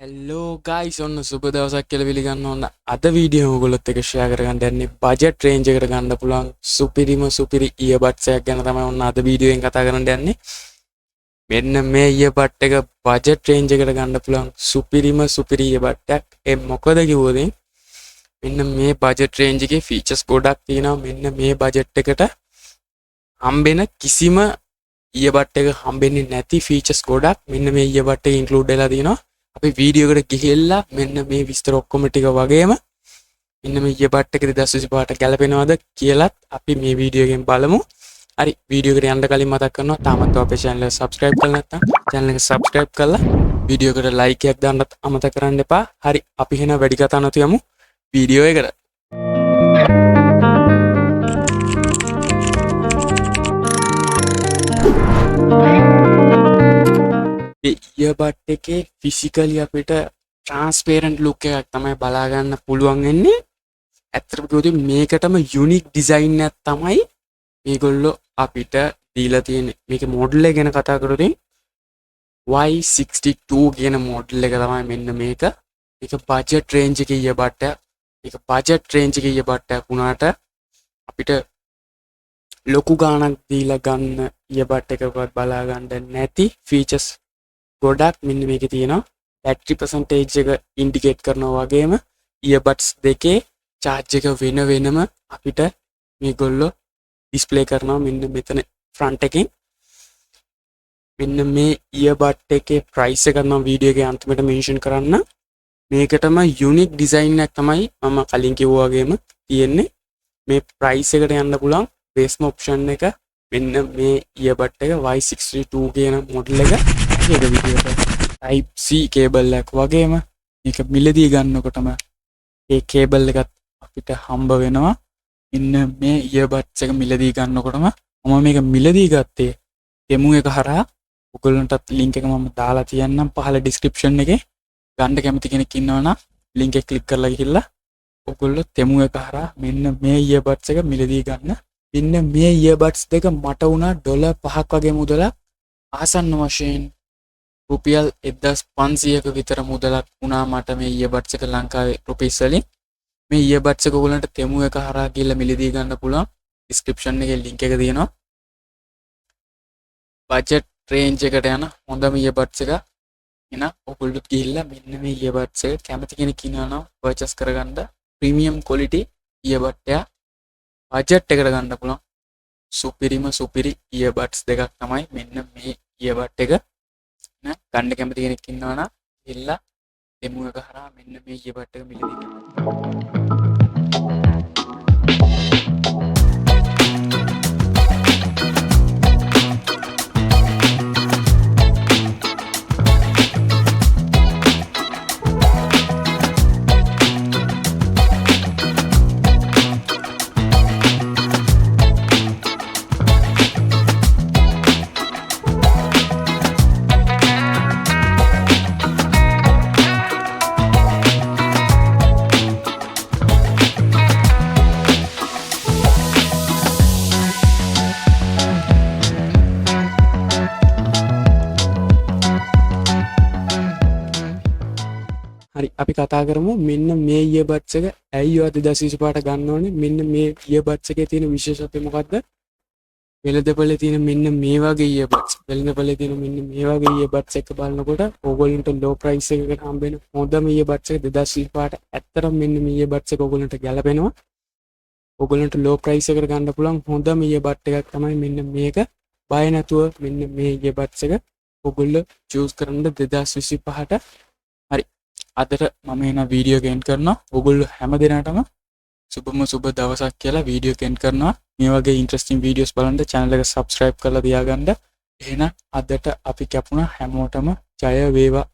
හෙල්ලෝ guys, ඔන්න සුබ දවසක් කියලා පිළිගන්න ඕන. අද වීඩියෝ ඔයගොල්ලොත් එක්ක ෂෙයා කරගන්න යන්නේ බජට් රේන්ජ් එකට ගන්න පුළුවන් සුපිරිම සුපිරි ඉයර්බඩ්ස් එකක් ගැන තමයි ඔන්න අද වීඩියෝ එකෙන් කතා කරන්න යන්නේ. මෙන්න මේ ඉයර්බඩ් එක බජට් රේන්ජ් එකට ගන්න පුළුවන් සුපිරිම සුපිරි ඉයර්බඩ් එකක්. ඒ මොකද කිව්වොත් මෙන්න මේ බජට් රේන්ජ් එකේ ෆීචර්ස් ගොඩක් තියෙනවා. මෙන්න මේ බජට් එකට හම්බෙන කිසිම ඉයර්බඩ් එක හම්බෙන්නේ නැති ෆීචර්ස් ගොඩක් මෙන්න මේ ඉයර්බඩ් එකේ ඉන්ක්ලූඩ් වෙලා තියෙනවා. අපි වීඩියෝ එකට ගිහිල්ලා මෙන්න මේ විස්තර ඔක්කොම ටික වගේම මෙන්න මේ ඉයර්බඩ් එක 2025ට ගැලපෙනවද කියලත් අපි මේ වීඩියෝ එකෙන් බලමු. හරි, වීඩියෝ එකට යන්න කලින් මතක් කරනවා, තාමත් අපේ channel එක subscribe කරලා නැත්නම් channel එක subscribe කරලා වීඩියෝ එකට like එකක් දාන්නත් අමතක කරන්න එපා. හරි, අපි එහෙනම් වැඩි කතා නැතුව යමු වීඩියෝ එකට. ඉයර්බඩ් එකේ ෆිසිකලි අපිට ට්‍රාන්ස්පේරන්ට් ලුක් එකක් තමයි බලා ගන්න පුළුවන් වෙන්නේ. ඇත්තටම කිව්වොත් මේකටම යුනික් ඩිසයින් එකක් තමයි මේගොල්ලෝ අපිට දීලා තියෙන්නේ. මේකේ මොඩල් එක ගැන කතා කරොත් Y62 කියන මොඩල් එක තමයි මෙන්න මේක. මේක බජට් රේන්ජ් එකේ ඉයර්බඩ් එකක්. මේක බජට් රේන්ජ් එකේ ඉයර්බඩ් එකක් වුණාට අපිට ලොකු ගාණක් දීලා ගන්න ඉයර්බඩ් එකකවත් බලා ගන්න නැති ෆීචර්ස් ගොඩක් මෙන්න මේකේ තියෙනවා. බැටරි පර්සන්ටේජ් එක ඉන්ඩිකේට් කරනවා වගේම ඉයර්බඩ්ස් දෙකේ චාර්ජ් එක වෙන වෙනම අපිට මේගොල්ලෝ ඩිස්ප්ලේ කරනවා මෙන්න මෙතන ෆ්‍රන්ට් එකෙන්. මෙන්න මේ ඉයර්බඩ් එකේ ප්‍රයිස් එක මම වීඩියෝ එකේ අන්තිමට මෙන්ෂන් කරන්න. මේකටම යුනික් ඩිසයින් එකක් තමයි මම කලින් කිව්වා වගේම තියෙන්නේ. මේ ප්‍රයිස් එකට යන්න පුළුවන් බේස්ම ඔප්ෂන් එක මෙන්න මේ ඉයර්බඩ් එක Y62 කියන මොඩල් එක. ඒක විදියට Type C cable එකක් වගේම මේක මිලදී ගන්නකොටම ඒ කේබල් එකත් අපිට හම්බ වෙනවා. මෙන්න මේ ඉයර්බඩ්ස් එක මිලදී ගන්නකොටම මම මේක මිලදී ගත්තේ ටෙමු එක හරහා. ඔයගොල්ලන්ටත් ලින්ක් එක මම දාලා තියන්නම් පහළ ඩිස්ක්‍රිප්ෂන් එකේ. ගන්න කැමති කෙනෙක් ඉන්නවා නම් ලින්ක් එක ක්ලික් කරලා ගිහිල්ලා ඔයගොල්ලෝ ටෙමු එක හරහා මෙන්න මේ ඉයර්බඩ්ස් එක මිලදී ගන්න. මෙන්න මේ ඉයර්බඩ්ස් දෙක මට වුණා $5ක් වගේ මුදලක්, ආසන්න වශයෙන් රුපියල් 1500ක විතර මුදලක් වුණා මට මේ ඉයර්බඩ්ස් එක ලංකාවේ රුපීස් වලින්. මේ ඉයර්බඩ්ස් එක ඔයගොල්ලන්ට ටෙමු එක හරහා ගිහිල්ලා මිලදී ගන්න පුළුවන්. ඩිස්ක්‍රිප්ෂන් එකේ ලින්ක් එක තියෙනවා. බජට් රේන්ජ් එකට යන හොඳම ඉයර්බඩ්ස් එක. එහෙනම් ඔයගොල්ලොත් ගිහිල්ලා මෙන්න මේ ඉයර්බඩ්ස් එක කැමති කෙනෙක් ඉන්නවා නම් පර්චේස් කරගන්න. ප්‍රීමියම් ක්වොලිටි ඉයර්බඩ් එක බජට් එකට ගන්න පුළුවන්. සුපිරිම සුපිරි ඉයර්බඩ්ස් දෙකක් තමයි මෙන්න මේ ඉයර්බඩ් එක. ගන්න කැමති කෙනෙක් ඉන්නවා නම් ගිහිල්ලා ටෙමු එක හරහා මෙන්න මේ ඉයර්බඩ් එක මිලදී ගන්න. හරි, අපි කතා කරමු මෙන්න මේ ඉයර්බඩ්ස් එක ඇයි ඔයා 2025ට ගන්න ඕනේ, මෙන්න මේ ඉයර්බඩ්ස් එකේ තියෙන විශේෂත්වය මොකද්ද, වෙළඳපොලේ තියෙන මෙන්න මේ වගේ ඉයර්බඩ්ස්, වෙළඳපොලේ තියෙන මෙන්න මේ වගේ ඉයර්බඩ්ස් එක බලනකොට ඕගොල්ලන්ට ලෝ ප්‍රයිස් එකකට හම්බ වෙන හොඳම ඉයර්බඩ්ස් එක 2025ට ඇත්තටම මෙන්න මේ ඉයර්බඩ්ස් එක ඕගොල්ලන්ට ගැලපෙනවා. ඕගොල්ලන්ට ලෝ ප්‍රයිස් එකට ගන්න පුළුවන් හොඳම ඉයර්බඩ් එකක් තමයි මෙන්න මේක. බය නැතුව මෙන්න මේ ඉයර්බඩ්ස් එක ඔයගොල්ලෝ චූස් කරන්න 2025ට. හරි, අදට මම එන වීඩියෝ එක එන්ඩ් කරනවා. ඔයගොල්ලෝ හැම දිනකටම සුබම සුබ දවසක් කියලා වීඩියෝ එක එන්ඩ් කරනවා. මේ වගේ ඉන්ටරෙස්ටිං වීඩියෝස් බලන්න channel එක subscribe කරලා තියාගන්න. එහෙනම් අදට අපි කැපුණා. හැමෝටම ජය වේවා.